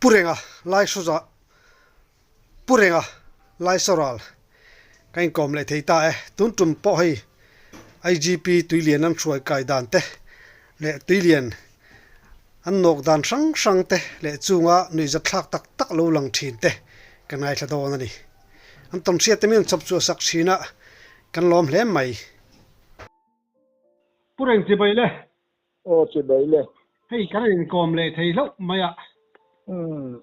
Pu Renga Laihruza Pu Renga Laisoral ka inkawm leh thei ta e. Tun tum pawh hei IGP Tuilian an hruai kai dan te leh Tuilian an nawk dan hrang hrang te leh chunga nuihzat thlak tak tak lo lang thin te ka ngaithla dawn a ni. An tawnhriat te min chawp chhuah sak thin a, kan lawm hle mai. Pu Reng chibai le. Aw chibai le. Hei kan inkawm leh thei hlauh mai a,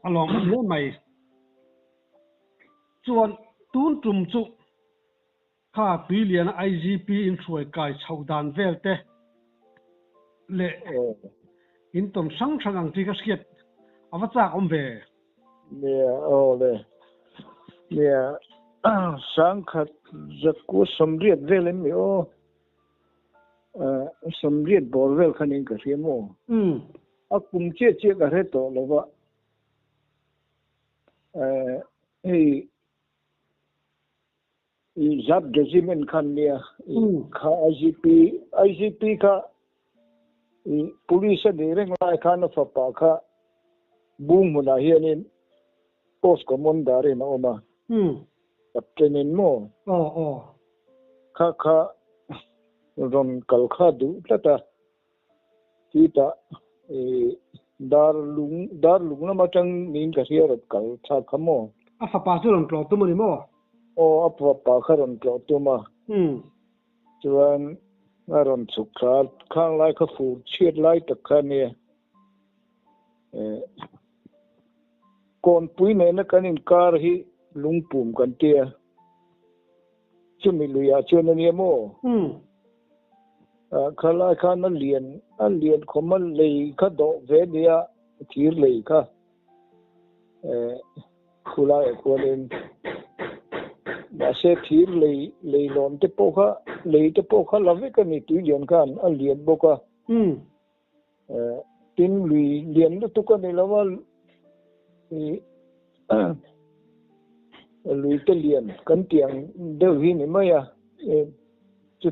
a lawmawm hle mai. Chuan tun tum chu kha Tuiliana IGP inhruai kai chho dan vel te leh intawn hrang hrang ang chi ka hriat a va chak awm ve. Nia, aw le. Nia, sangkhat zakua sawmriat vel em ni aw? Sawmriat bawr vel khan in ka hria maw? A kum chiah chiah ka hre tawh lo va. Hei i Zap Regiment khan nia kha IGP IGP kha i police a nih reng lai khan a fapa kha bung hmunah hianin post commander in a awm a. Captain in maw? Aw aw. Kha kha rawn kal kha duh tlat a. Chutah i dar lung dar lung lam atang niin ka hria rawn kal thlak kha maw? A fapa chu rawn tlawh tum a ni maw? Aw a fapa kha rawn tlawh tum a. Chuan a rawn chhuk thla a, khang lai kha fur chhiat lai tak kha a nia. Kawnpui nena kan inkar hi lungpum kan ti a, chumi luiah chuan a nia maw? Khalai khan a lian a lian khawm a lei kha dawh ve a nia, thir lei kha khulaiah khuanin mahse thir lei leilawn te pawh kha lei te pawh kha la vek a ni tuilian khan a lian bawk a. Tin lui lian lutuk a ni lo a, lui te lian kan tih ang deuh hi ni mai a, chu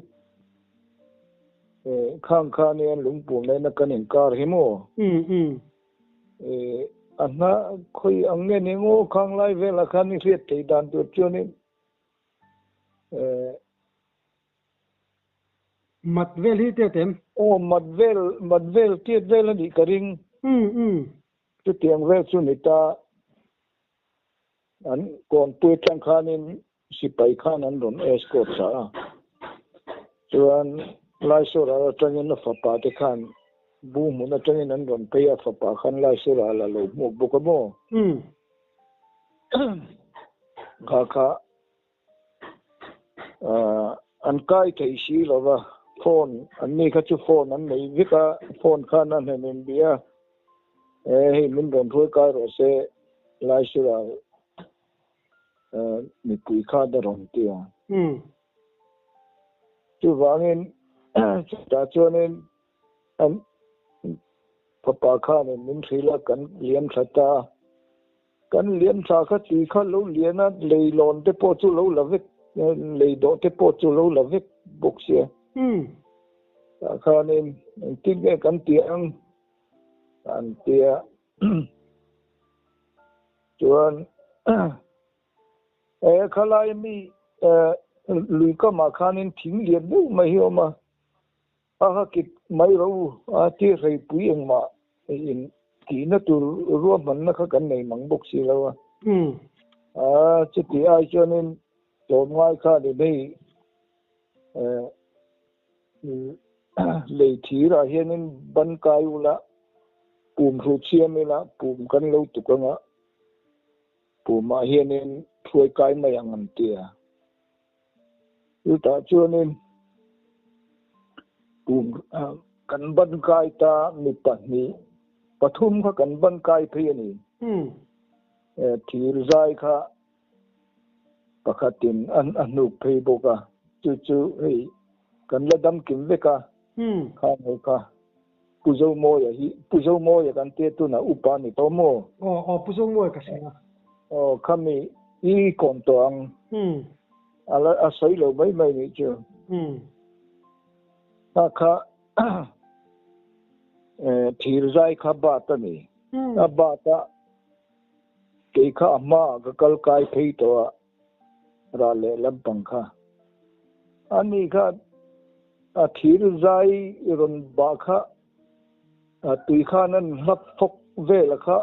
khang khan hian lungpum nena kan inkar hi maw? A hna khawi ang nge ni maw khang lai velah khan i hriat theih dan tur chuanin Mat vel hi tiat em? Aw, mat vel, mat vel tiat vel a nih ka ring. Umm, umm. Chutiang vel chu ni ta. An kawnpui atang khanin sipai khan an rawn escort sa a. Chuan Laisoral atangin a fapa te khan bu hmun atangin an rawn phei a, fapa khan Laisoral a lo hmuak bawk a maw? Umm. Kha kha An kai thei si lo va, phone an ni kha chu phone an nei vek a, phone khan a hnen in bia e hei min rawn hruai kai rawh se Laisura mipui khan a rawn ti a. Chuvangin chutah chuanin an fapa khanin min hrilh a kan liam thla ta a. Kan lian tha kha tui kha lo lian a, leilawn te pawh chu lo la vek, lei dawh te pawh chu lo la vek bawk sia. Tah khanin engtin nge kan ti ang an ti a, chuan e khalai mi lui kamah khanin thing lian deuh mai hi a awm a, A ha kit mai ro a ti hreipui engmah in tihna tur ruahmanna kha kan nei mang bawk si lo a. A chuti ai chuanin tlawmngai khan in hei lei thirah hianin ban kai ula pum hruh chhiam ila pum kan lo tuk anga pumah hianin hruai kai mai ang an ti a. Chutah chuanin kum kan ban kai ta mi pahnih pathum kha kan ban kai phei a ni. Thir zai kha pakhatin a hnuk phei bawk a, chu chu hei kan la dam kim vek a, kha ho kha Pu Zomawia hi Pu Zomawia kan tia tunah upa a ni tawh maw? Aw aw Pu Zomawia ka hria. Aw khami i kawm tawh ang. A la a sawi lo mai mai nih chu. Kha kha thir zai kha bat a ni. A bat a. Kei kha a hmaah ka kal kai phei tawh a, rah leh lampang kha. Ani kha a thir zai rawn bah kha tui khan an hlap fawk vel a kha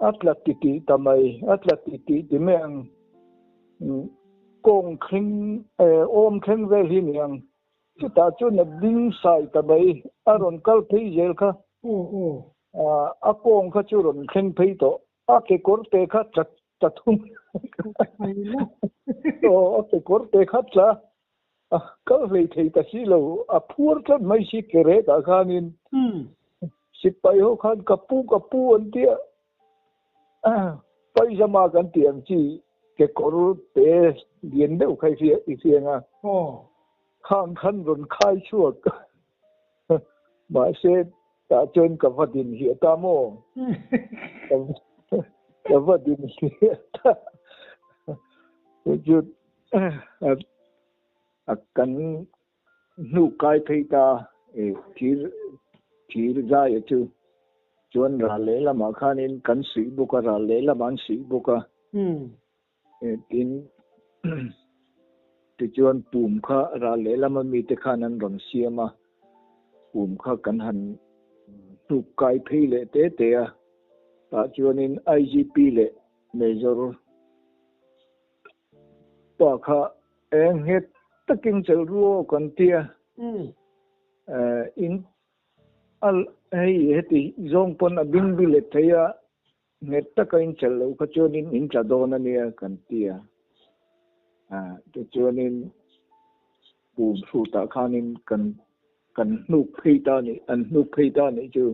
a tla titih ta mai, a tla titih ti mai ang. Kawng thleng, awm thleng vel hi ni ang. Chutah chuan a ding sai ta mai, a rawn kal phei zel kha. A kawng kha chu rawn thleng phei tawh, a kekawr te kha tla tla thung. Aw, a kekawr te kha tla, a kal hlei thei ta si lo, a phuar tlat mai si ke rekah khanin. Sipai ho khan ka pu ka pu an tia. Paizama kan tih ang chi kekawr te lian deuh kha i hriang a, khang khan rawn khai chhuak mahse tah chuan ka va din hliah ta maw? Ka va din hliah ta chu kan Hnuh kai phei ta e thir thir zaia chu chuan ral lehlamah khanin kan suih bawk a, ral lehlamah an suih bawk a. Tin, tichuan pum kha ral lehlama mite khan an rawn siam a, pum kha kan han hnuk kai phei leh te te a, tah chuanin IGP leh Major Pa kha eng nghet takin chelh ru aw kan tia. In a hei heti zawng pawn a bing bi let thei a, nghet taka in chelh loh kha chuanin in tla dawn a nia kan tia. Tichuanin pum hrutah khanin kan kan hnuk phei ta nih an hnuk phei ta nih chu.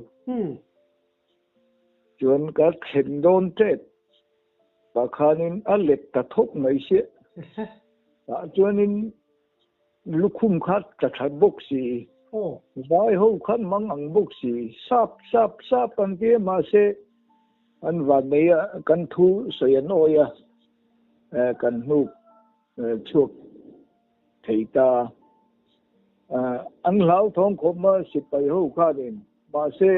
Chuan ka thlen dawn tep tah khanin a let ta thawk mai sia. Tah chuanin lukhum kha tla tha bawk si, vai ho khan mang ang bawk si, sap sap sap an ti a mahse an van nei a kan thu sawi an awi a, kan hnuk chhuak thei ta. An hlauthawng khawp a sipai ho khanin mahse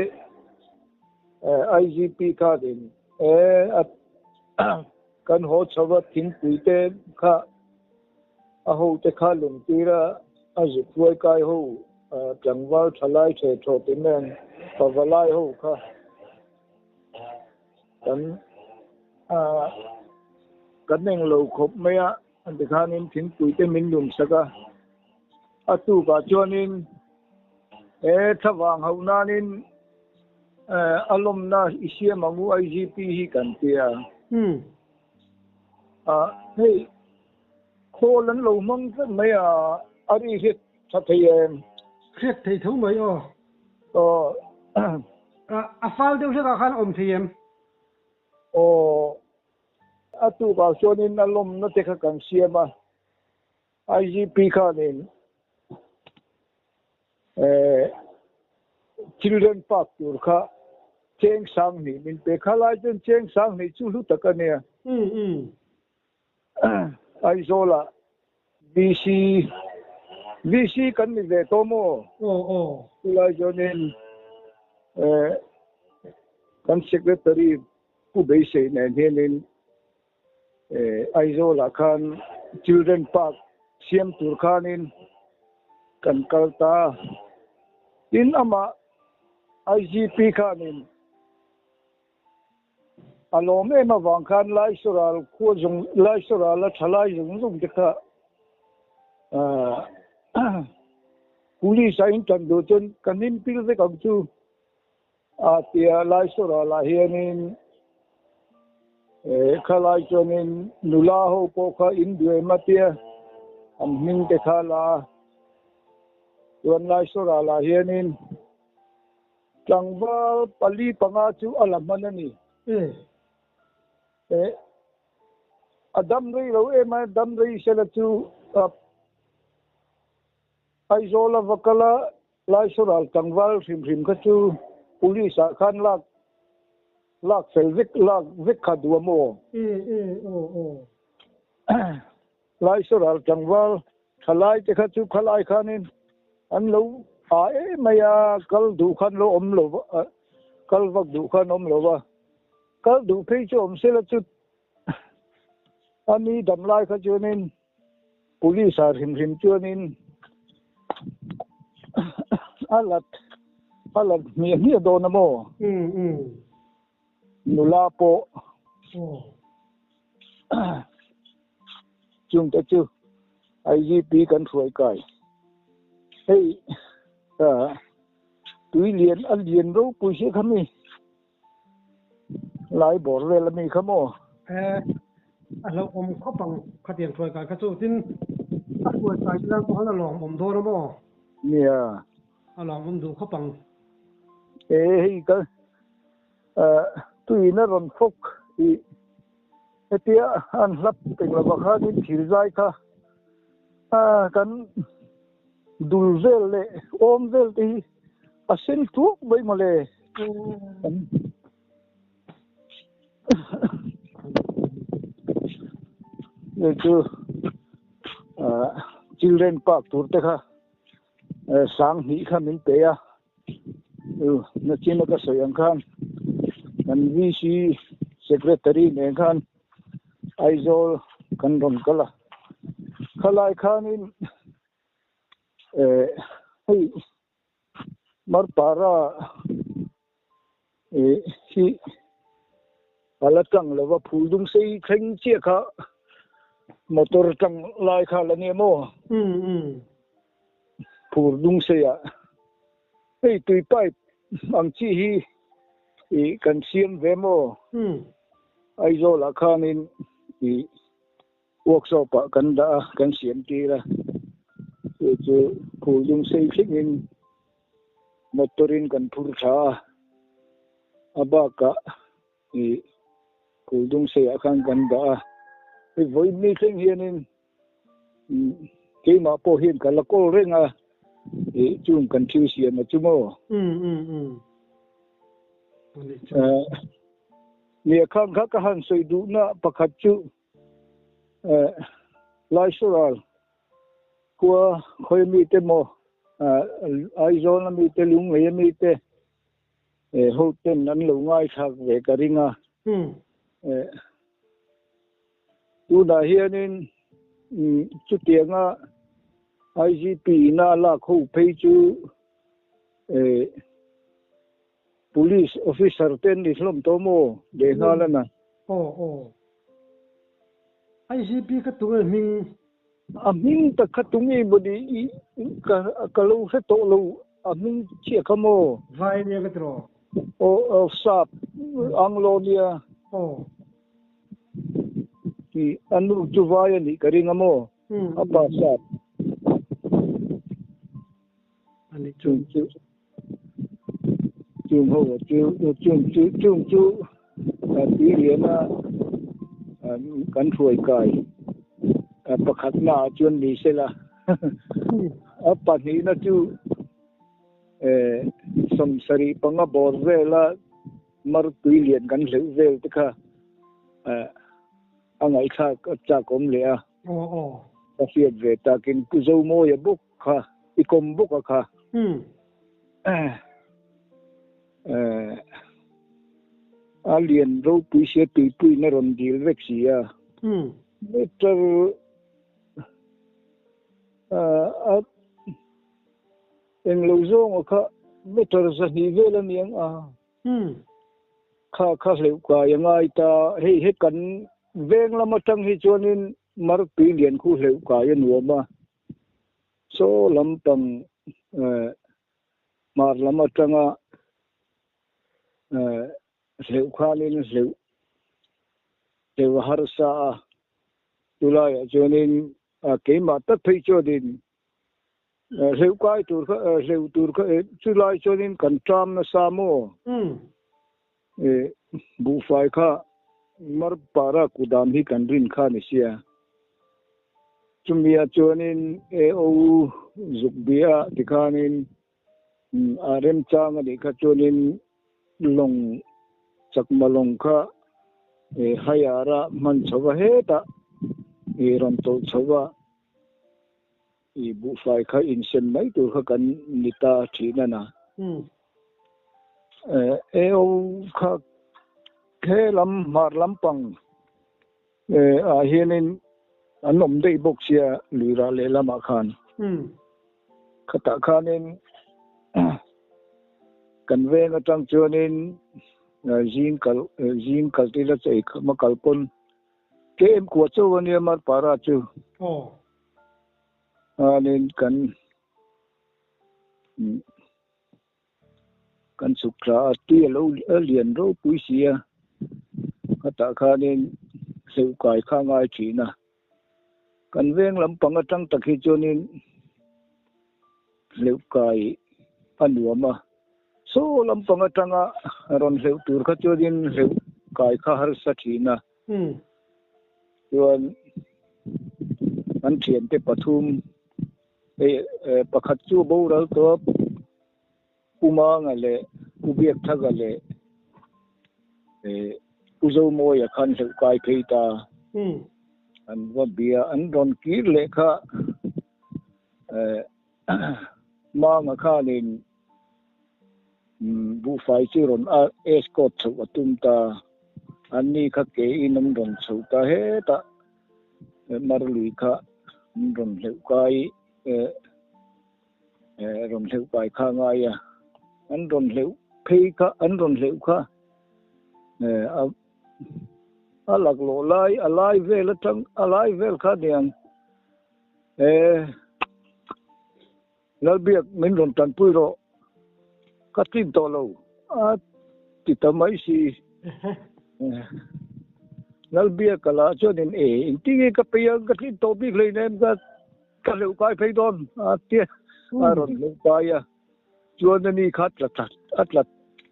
IGP khanin kan haw chho a thingpui te kha a ho te kha lung tir a a zuk hruai kai ho tlangval thalai the thaw te nen pavalai ho kha kan kan englo khawp mai a. An ti khanin thingpui te min lum sak a, a tukah chuanin he thlavang hauh nanin a lawmna i siam ang u IGP hi kan ti a. Hei khawl an lo hmang tlat mai a, a ri hriat tha thei em? Hriat thei tho mai aw. Aw. A fal deuh hlekah khan a awm thei em? Aw. A tukah chuanin a lawmna te kha kan siam a, IGP khanin Children Park tur kha cheng sanghnih min pe. Kha lai chuan cheng sanghnih chu hlu tak a nia. Aizawlah VC, VC kan ni ve tawh maw? Chulai chuanin kan Secretary Pu Beisei nen hianin Aizawlah khan Children Park siam tur khanin kan kal ta. Tin, amah IGP khanin a lawm em avang khan Laisoral khua zawng Laisorala thalai zawng zawng te kha Police a intan duh chuan ka hnim pil vek ang chu. A tia Laisoralah hianin khalai chuanin nula ho pawh kha in duh em a tia an hming te kha la a. Chuan Laisoralah hianin tlangval pali panga chu a la hman a ni. A dam rei lo em a, dam rei sela chu Aizawl a va kal a, Laisoral tlangval hrim hrim kha chu Police ah khan lak lak fel vek lak vek kha duh a maw? Laisoral tlangval thalai te kha chu khalai khanin an lo a em mai a, kal duh khan lo awm lo Kal vak duh kha an awm lo a, kal duh phei chu awm sela chu a ni dam lai kha chuanin police ah hrim hrim chuanin a lat a lat hmiah hmiah dawn a maw? Nula pawh chungte chu IGP kan hruai kai. Hei tui lian a lian ropui si kha mi lai bawr vel ami kha maw? A hlauhawm khawp ang khatiang hruai kai kha chu tin a hruai kai te tan pawh khan a lawmawm dawn a maw? Nia. A lawmawm duh khawp ang. E hei ka tuiin a rawn fawk i hetia an hlap eng lova khanin thir zai kha kan Dul vel leh awm vel te hi a sen tuak mai mawle. Hei chu children park tur te kha 2000 kha min pe a, nachin a ka sawi ang khan kan VC secretary nen khan Aizawl kan rawn kal a, khalai khanin eh hei Marpara eh hi a la tang lo va, phul dung sei thleng chiah kha motor tang lai kha la nia maw? Phur dung seiah hei tui pipe ang chi hi ih kan siam ve maw? Aizawlah khanin ih workshop ah kan dah a, kan siam tir a, chu chu phul dung sei thlengin motor in kan phur tha a, a bakah ih phul dung seiah khan kan dah a, hei vawiin ni thleng hianin Keimah pawh hian ka la kawl reng a, ih chung kan thil siam a chu maw? Nia khang kha ka han sawi duhna pakhat chu Laisoral khua khawi mite maw Aizawl mite Lunglei mite ho ten an lo ngaithlak ve ka ring a. Tunah hianin chutianga IGP ina a lak ho phei chu Police officer te an ni hlawm tawh maw lehnghal a na? Aw aw. IGP kha tunge hming? A hming tak kha tunge maw ni i ka lo hre tawh lo a hming chiah kha maw? Vai nia ka ti rawh. Aw aw sap Anglo nia. Aw. I a nu chu vai a nih ka ring a maw? A pa sap. A nih chu. Chung ho chu chung chu chung chu tui liana kan hruai kai pakhatna ah chuan ni sela a pahnihna chu 75 bawr vela mar tui lian kan hleuh vel te kha a ngaihthlak a chak awm leh a. Ka hriat ve takin Pu Zomawia bawk kha i kawm bawk a kha. A lian ropui sia tuipuiin a rawn dil vek si a. Meter a englo zawnga kha meter 200 vel a niang a. Kha kha hleuh kai a ngai ta. Hei he kan veng lam atang hi chuanin Marpui lian khu hleuh kai a nuam a. Chaw lampang hmar lam atanga hleuh khanin hleuh hleuh a harsa a. Chulaiah chuanin keimah tak phei chuanin hleuh kai tur kha hleuh tur kha chulai chuanin kan ṭam nasa maw? Buhfai kha Marpara kudam hi kan rin kha ni sia. Chumia chuanin AO zukbia tikhanin a remchang a nih kha chuanin lawng chakma lawng kha haiara hman chho va hetah rawn tawlh chho va i buhfai kha insem mai tur kha kan ni ta thin a na. AO kha he lam hmar lampang ah hianin an awm daih bawk sia lui rah lehlamah khan. Khatah khanin kan veng atang chuanin zing kal zing kal te ila chei khama kal pawn KM kua chauh ania Marpara chu. Khanin kan Kan chhuk thla a, tui a lo lian ropui si a, khatah khanin hleuh kai kha a ngai thin a. Kan veng lampang atang tak hi chuanin hleuh kai a nuam a, saw lampang atanga rawn hleuh tur kha chuanin hleuh kai kha harsa thin a. Chuan an thiante pathum Hei pakhat chu boral tawp Pu Manga leh Pu Biakthaga leh Pu Zomawia khan hleuh kai phei ta. An va bia an rawn kir leh kha Manga khanin buhfai chu rawn escort chhoh a tum ta. Anni kha kein an rawn chhoh ta hetah. Mar lui kha an rawn hleuh kai rawn hleuh kai kha ngai a, an rawn hleuh phei kha an rawn hleuh kha a laklawh lai a lai vel atang a lai vel kha aniang Lalbiak min rawn tanpui rawh ka tlin tawh lo a ti ta mai si. Lalbiak a lah chuanin e engtin nge ka peih ang ka tlin tawh bik hleinem ka ka hleuh kai phei dawn a tia a rawn hleuh kai a chuan ani kha tla tla a tla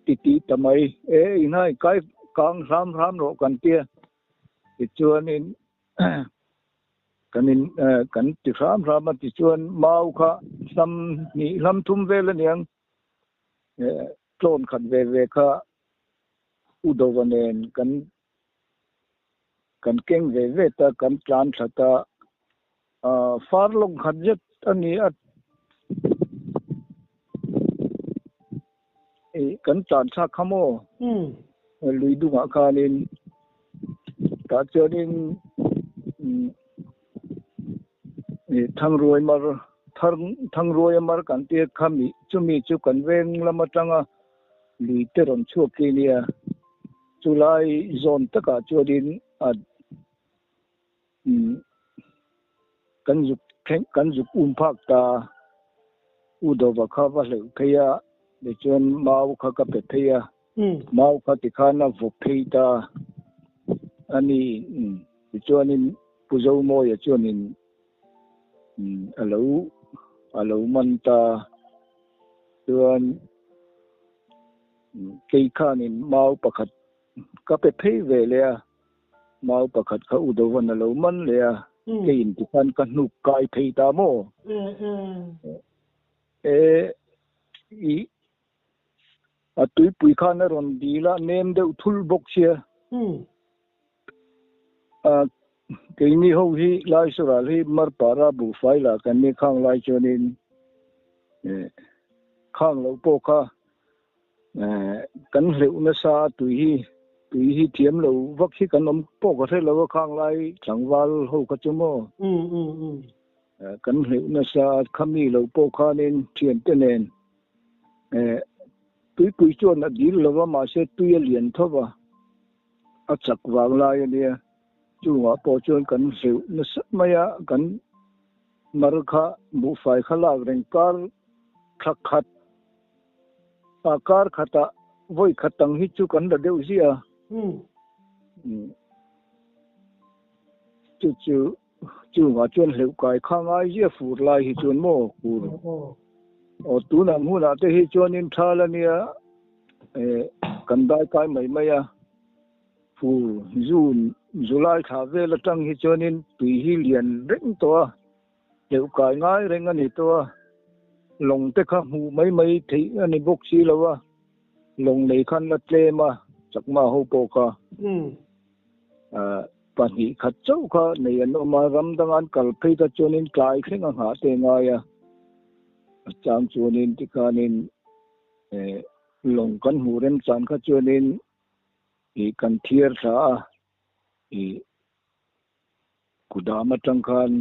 ti tih ta mai e inhai kai kang hram hram rawh kan tia tichuanin Kan in kan ti hram hram a tichuan mau kha hlam hnih hlam thum vel aniang tlawn khat ve ve kha u dova nen kan kan keng ve ve ta kan tlan thla ta far lawng khat zet a ni a kan tlan thlak kha maw lui dungah khanin tah chuanin Thangruai mar Thangruai mar kan tia khami chumi chu kan veng lam atanga lui te rawn chhuak khi nia chulai zawn takah chuanin a Kan zuk thleng kan zuk um phak ta U Dova kha va hleuh phei a, tichuan mau kha ka pe phei a, mau kha tikhan a vawp phei ta a ni. Tichuanin Pu Zomawia chuanin a lo a lo man ta. Chuan kei khanin mau pakhat ka pe phei ve leh a. Mau pakhat kha u Dovan a lo man leh a, kei in tikhan ka hnuk kai phei ta maw? E, i, a tuipui khan a rawn dil a, nem deuh thul bawk sia. A, keini ho hi Laisaral hi Marpara buhfai lah kan ni khang lai chuanin, e, khang lo pawh kha Kan hleuh nasa a tui hi tui hi thiam lo vak hi kan awm pawh ka hre lo a khang lai tlangval ho kha chu maw kan hleuh nasa a khami lo pawh khanin thiante nen tuipui chuan a dil lo va mahse tui a lian tho va a chak vang lai a nia chungah pawh chuan kan hleuh nasa mai a kan mar kha buhfai kha lak reng kar thla khat A kar khatah vawi khat ang hi chu kan la deuh ziah a. Chu chu chungah chuan hleuh kai kha ngai ziah fur lai hi chuan maw fur. Aw tunah hmunah te hi chuanin thal a nia kan dai kai mai mai a. Fur June July thla vel atang hi chuanin tui hi lian reng tawh a. Hleuh kai ngai reng a ni tawh a, lawng te kha hmuh mai mai theih a ni bawk si lo a, lawng nei khan la tlem a, chakma ho pawh kha pahnih khat chauh kha nei an awm a, ram danga an kal phei kha chuanin tlai thleng a nghah te ngai a, a chang chuanin tikhanin. Lawng kan hmuh remchan kha chuanin ih kan thiar thla a, ih kudam atang khan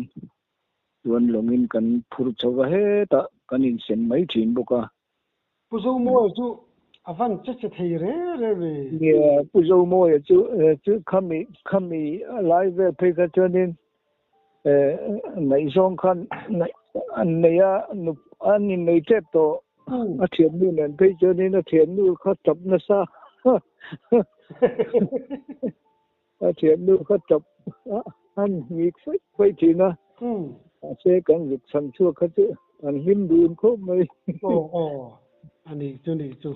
chuan lawngin kan phur chho va hetah kan insem mai thin bawk a. Pu Zomawia chu a van che che thei re re ve. Nia, Pu Zomawia chu chu khami khami lai vel phei kha chuanin ngaihzawng khan an nei a, an innei tep tawh. A thiannu nen phei chuanin a thiannu kha tap nasa. A thiannu kha tap an ngik faih faih thin a. Mahse kan zuk chhan chhuak kha chu an hlim dun khawp mai. Aw aw, a nih chu nih chu.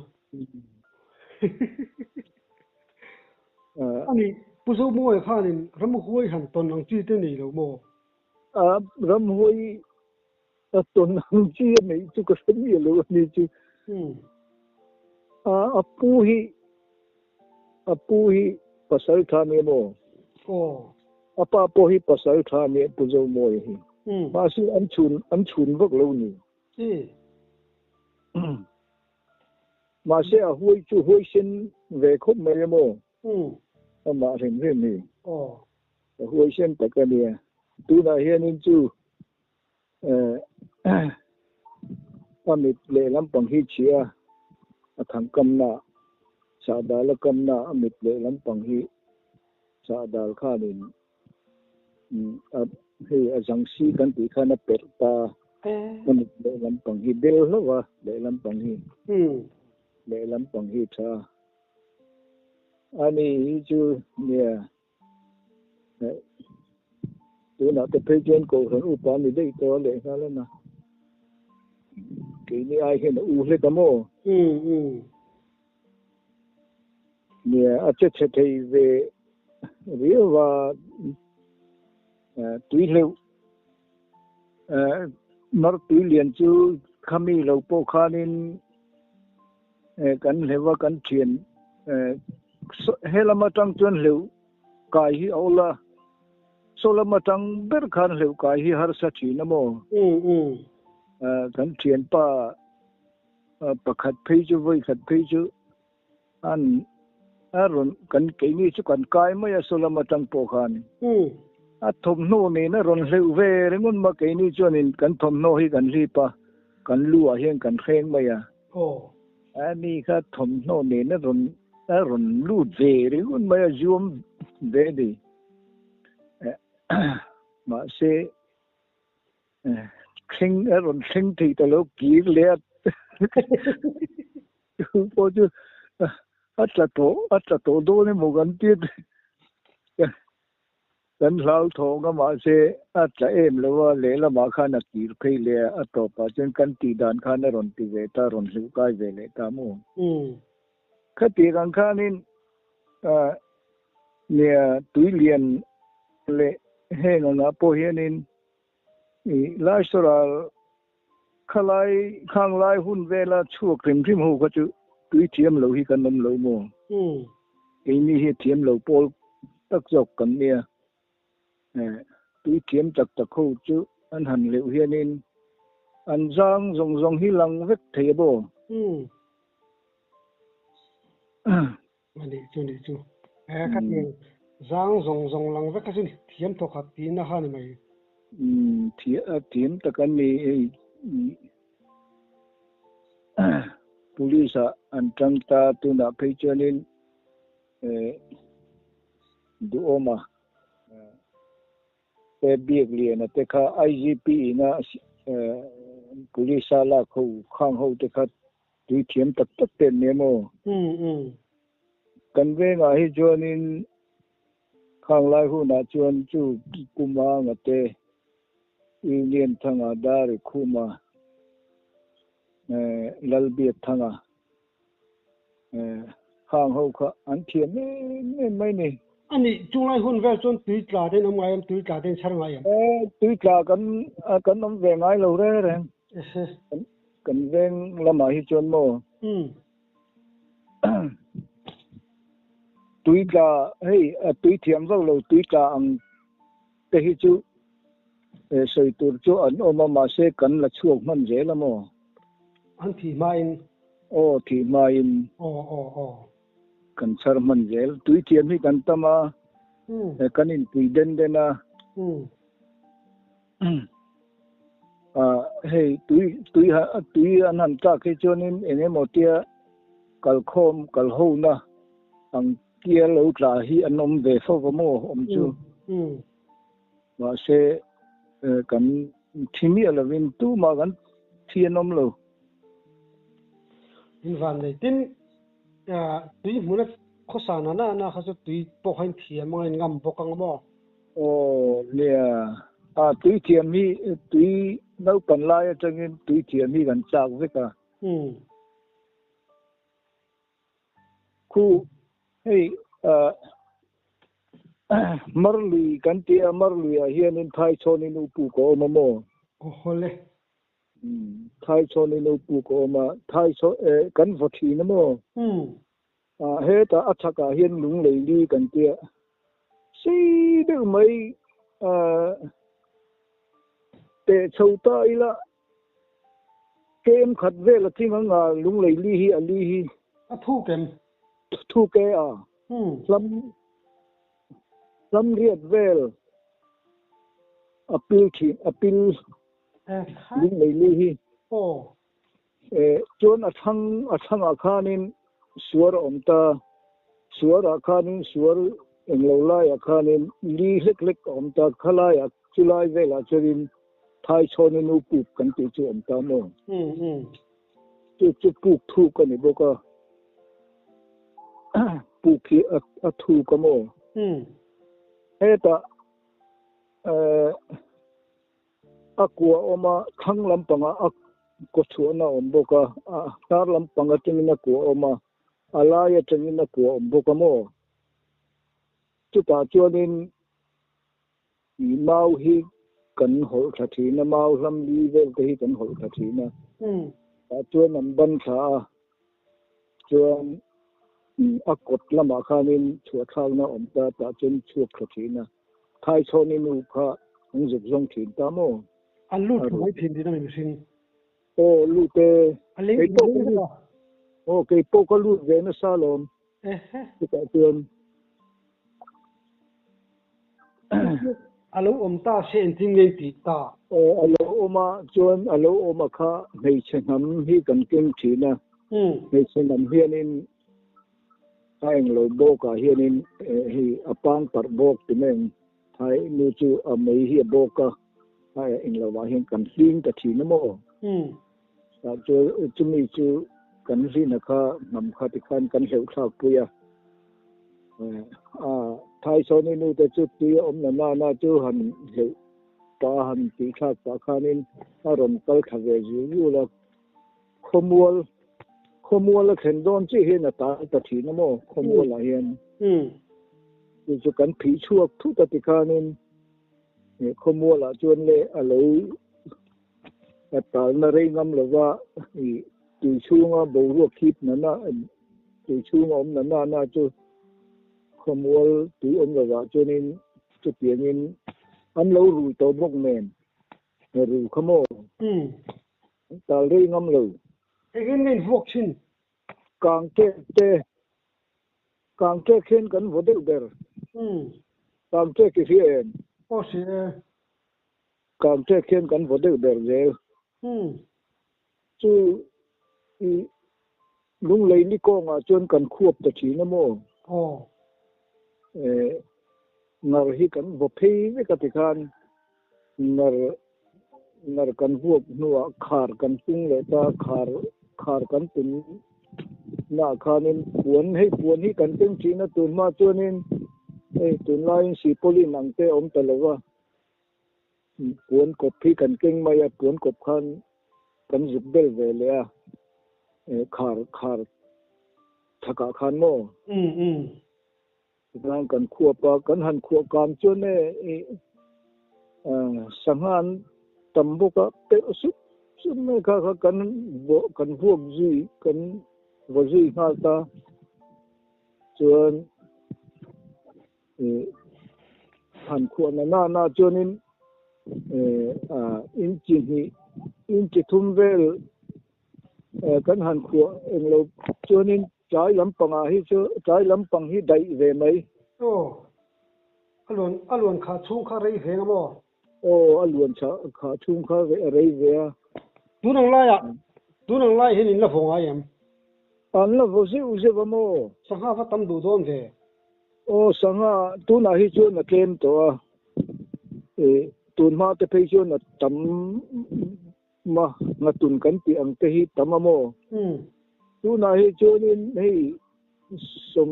A nih, Pu Zomuaia khanin ramhuai han tawn ang chi te nei lo maw? A, ramhuai a tawn ang chi a neih chu ka hre miah lo a ni chu. A, a pu hi, a pu hi pasal tha nia maw? Aw. A pa pawh hi pasal tha nia Pu Zomuaia hi. Mahse an chhun, an chhun vak lo ni. Mahse a huai chu huaisen ve khawp mai emaw? Amah hrim hrim hi a huaisen tak a nia. Tunah hianin chu a mit lehlam pang hi chhia a thang kamna, sahdal a kamna a mit lehlam pang hi sahdal khanin Hei a zang si kan tih khan a perh ta a mit lehlam pang hi bel hlauh a, lehlam pang hi lehlam pang hi tha a ni hi chu nia tunah te phei chuan kohhran upa ni daih tawh a lehnghal a na keini ai hian a u hlek a maw? Nia, a che chhe thei ve riau a, tui hleuh mar tui lian chu khami lo pawh khanin kan hleuh a, kan thian he lam atang chuan hleuh kai hi a awl a, saw lam atang ber khan hleuh kai hi harsa thin a maw? Kan thianpa Pakhat phei chu vawi khat phei chu an a rawn kan keini chu kan kai mai a saw lam atang pawh khan a thawmhnaw nen a rawn hleuh ve ringawt ma keini chuanin kan thawmhnaw hi kan hlip a kan lu ah hian kan hreng mai a a mi kha thawmhnaw nen a rawn a rawn lut ve ringawt mai a zuam ve a ni mahse Thleng a rawn thleng thei ta lo kir leh a chu pawh chu a tla tawh a tla tawh dawn emaw kan ti kan hlauthawng a mahse a tla em lo a lehlamah khan a kir phei leh a a tawpah chuan kan tih dan khan a rawn ti ve ta rawn hluh kai ve leh ta maw khatiang ang khanin nia tuilian leh heng angah pawh hianin I Laisoral khalai khang lai hun vela chhuak hrim hrim ho kha chu tui thiam lo hi kan awm lo maw? Keini hi thiam lo pawl tak zawk kan nia. Tui thiam tak tak ho chu an han leuh hianin an zang zawng zawng hi lang vek thei a maw? A nih chu nih chu. He ka tiang zang zawng zawng lang vek a sin thiam thawk khat tihna kha ni mai. Umm thiam tak an ni hei police ah an tang ta tunah phei chuanin duhawma te biak liana te kha IGP ina police a lak ho khang ho te kha Tui thiam tak tak te an ni emaw? Kan vengah hi chuanin khang lai hunah chuan chu Puma Ngate, Union Thanga, Dari Khuma, Lalbiak Thanga khang ho kha an thiam em em mai ni. A nih, chung lai hun vel chuan tui tla te an awm ngai em? Tui tla te an chhar ngai em? Tui tla kan awm ve ngai lo reng reng. Kan veng lamah hi chuan maw tui tla hei a tui thiam vak lo tui tla ang te hi chu sawi tur chu an awm a mahse kan la chhuak hman zel a maw. An thi hmain. Aw thih hmain. Aw aw aw. Kan chhar hman zel. Tui thiam hi kan tam a, kan inpui den den a. Hei tui tui tui an han tlak hi chuanin eng emaw tia kalkhawm kalhona ang tia lo tla hi an awm ve fo va maw awm chu. Mahse kan thi miah lovin tumah kan thi an awm lo. In van nei tin tui hmuna khawsa na na na kha chu tui pawh kha in thiam anga in ngam bawk ang maw? Aw nia, a tui thiam hi tui naupan lai atangin tui thiam hi kan chak vek a. Khu hei Marlui kan tih a, Marluiah hianin Thaichhawnin u puk a awm a maw? Aw hawle. Thaichhawnin u puk a awm a, Thaichhawn eh kan vaw thin a maw? Hetah a chhakah hian lunglei li kan tia sei deuh mai teh chho ta ila Kem khat vel a tling ang a, lunglei li hi a li hi. A thuk em? Thuk e a. Hlam hlam riat vel a pil thin, a pil lunglei li hi. Aw. E chuan a thlang a thlangah khanin suar a awm ta, suarah khanin suar englo laiah khanin li hlek hlek a awm ta, khalaiah chulai velah chuanin Thaichhawna nu puk kan tih chu awm ta maw? Chu chu puk thuk a ni bawk a, puk hi a thuk a maw? Hetah a kua awm a, thlang lampangah a kaw chhuahna a awm bawk a, hnar lampang atangin a kua awm a, a lai atangin a kua awm bawk a maw? Chutah chuanin I mau hi kan hawlh thla thin a, mau hlam li vel te hi kan hawlh thla thin a. Tah chuan an ban thla a, chuan a kawt lamah khanin chhuah thlakna a awm ta, tah chuan chhuak thla thin a. Thaichhawni nu kha an zuk zawng thin ta maw? An lut thla mai thin tihna mi mihring? Aw lut e. A leng leng vek a. Aw keipawh ka lut ve nasa alawm. Chutah chuan A lo awm ta se engtin nge in tih ta? Aw a lo awm a, chuan a lo awm a kha hmeichhe hnam hi kan keng thin a, hmeichhe hnam hianin a englo bawkah hianin hei a pang parh bawk ti mai ang, thai nu chu a mei hi a bawk a, a englo ah hian kan hling ta thin a maw? Tah chuan chumi chu kan hlihna kha hnam kha tikhan kan hleuh thlak pui a. A Thaisawni nu te chu tui a awm na na na chu han hleuh pah a han tih thlak pah khanin a rawn kal thla ve zul zul a. Khawmual khawmual a thlen dawn chiah hian a tal ta thin a maw khawmualah hian. Chu chu kan phih chhuak thut a tikhanin khawmualah chuan le a lo A talna rei ngam lova i tui chhunga boruak hip nana tui chhunga awm nana na chu khawmual tui awm lovah chuanin chutiangin an lo rui tawh bawk nen ru kha maw? An tal rei ngam lo. Engin nge in vuak thin? Kang tek te, kang tek hian kan vaw deuh ber. Kang tek i hria em? Aw hria e. Kang ṭek hian kan vaw deuh ber zel. Chu i lunglei ni kawngah chuan kan khuap ta ṭhin a maw? Aw. Eh, ngar hi kan vaw phei vek a tikhan ngar ngar kan vuak hnuah khar kan tung leh ta, khar khar kan tum naah khanin puan hei puan hi kan keng ṭhin a tun hma chuanin hei tunlaiin sipawlin ang te a awm ta lo va. Puan kawp hi kan keng mai a, puan kawp khan kan zuk bel ve leh a, khar khar chhakah khan maw? Tikhan kan khuap a, kan han khuah kang chuan e sangha an tam bawk a, pelh sup sup mai kha kha kan kan vuak zui kan vaw zui nghal ta chuan Han khuah na na na chuanin inchi hnih inchi thum vel Kan han khuah englo chuanin tlai lampangah hi chu tlai lampang hi daih ve mai. Aw, a luan a luan khah chhung kha rei ve nga maw? Aw, a luan chah khah chhung kha rei ve a. Tun ang laiah, tun ang lai hian in la vaw ngai em? An la vaw zeuh zeuh a maw? Sangha va tam duh dawn ve. Aw, sangha tunah hi chuan a tlem tawh a, ih tun hma te phei chuan a tam Ma, ngatun kan tih ang te hi tam a maw? Tunah hi chuanin hei sawm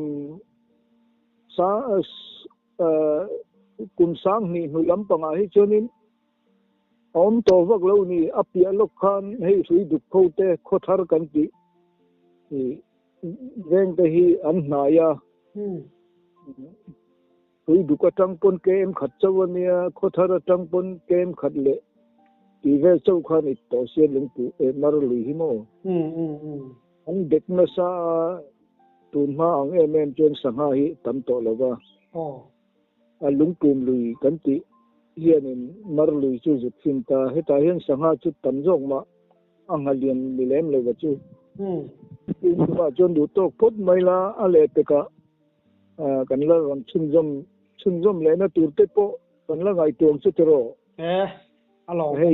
sang kum sang hnih hnu lampangah hi chuanin a awm tawh vak lo ni. A piah lawk khan hei hrui duk kho te khawthar kan tih veng te hi an hnai a. Tui duk atang pawn kem khat chauh a nia, khawthar atang pawn kem khat leh tih vel chauh khan i tawh sia lungpuh eh mar lui hi maw? An dek nasa a, tun hma ang em em chuan sangha hi tam tawh lo va. A lungpum lui kan tih hianin mar lui chu zut fin ta, hetah hian sangha chu tam zawk mah a nghalian ni lem lo va chu. Tun tumah chuan duh tawk phawt mai la, a lehpekah Kan la rawn chhunzawm chhunzawm lehna tur te pawh kan la ngaihtuah ang chu tiraw? E, a lawm. Hei.